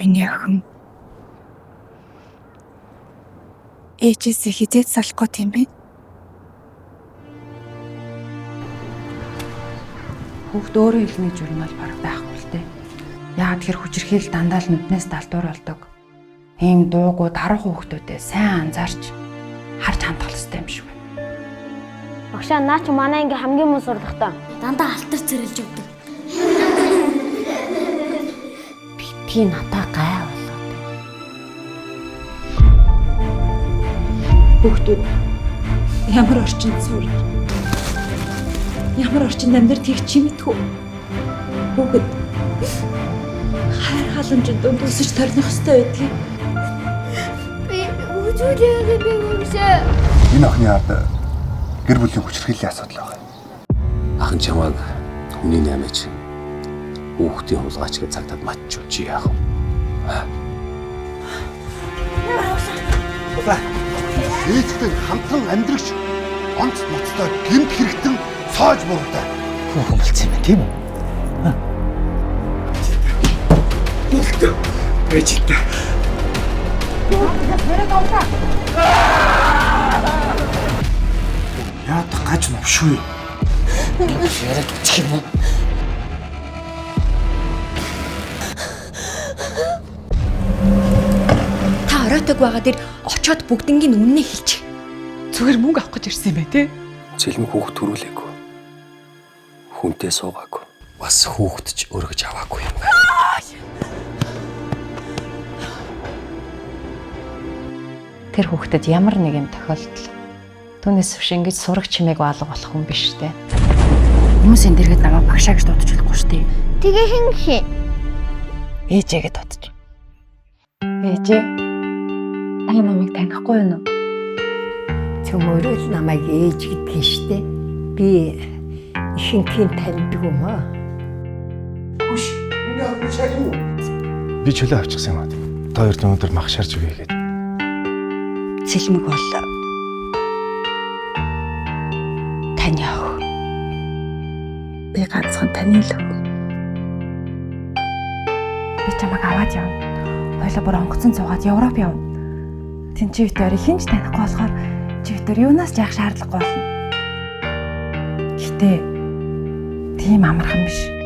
Миний охин ээжээсээ хизээд салахгүй тийм ээ. Хүүхд өөрөө хэлнэ гэж юу нь бол бараг байхгүй л дээ. Яагаад тэр хүчирхийлэл дандаа л нүднээс далдуур болдог. Ийм дуугүй даруй хүүхдүүдэд сайн анзаарч харж хандах хэрэгтэй юм шиг байна. Багшаа наа чи манай анги хамгийн муу сурлагатай. Дандаа алтар цэрэлж явдаг. Битгий надаа гай болоод. Хүүхдүүд ямар орчинд сурч, ямар орчинд амьдртгийг чи мэдхүү. Хүүхэд хайр халамжинд дунд өсөж торних ёстой байдгийг. Би үзүүлээгээ би багшаа. Энэ охины ард гэр бүлийн хүчирхийллийн асуудал байгаа юм. Ах нь чамайг хүний наймаач хүүхдийн хулгайч гэж цагдаад матчул чи яах вэ? Ээжтэй хамтран амьдрагч онц ноцтой гэмт хэрэгтэн цоож буруутай. Хүүхэн болцсон юм байна, тийм үү? Болтой. Ээжтэй. Яадаг гаж новшгүй. Яриад үчих юм уу? Та оройтог байгаа дэр очоод бүгднгийн үннээ хэлчих. Зүгээр мөнгө авах гэж ирсэн юм байна те. Цэлмэг хүүхд төрүүлээгүй. Хүнтэй суугаагүй. Бас хүүхд ч өргөж аваагүй юм байна. Тэр хүүхдэд ямар нэг юм тохиолдол түүнээс биш ингэж сураг чимээг алга болох хүн биш те. Хүмүүс энэ дэргэд намайг багшаа гэж дуудаж болохгүй шүү дээ. Тэгээ хэн гэх юм? Ээжээгээ дуудаж. Ээжээ. Та намайг танихгүй юу? Цөмөрөө л намайг ээж гэдгийг нь штэ. Би ихэнхийг таньдаг юм аа. Миний охин шалив уу? Би чөлөө авчихсан юм аа. Та хоёрт өнөөдөр мах шарж өгье гээд. Цэлмэг бол таны охин. Би ганцхан таны л охин. Би чамайг аваад явна. Хоёлаа бүр онгоцон суугаад Европ явна. Тэн чи битээр хин ч танихгүй болохоор чи битээр юунаас ч яах шаардлагагүй болно. Гэтэ тийм амархан биш.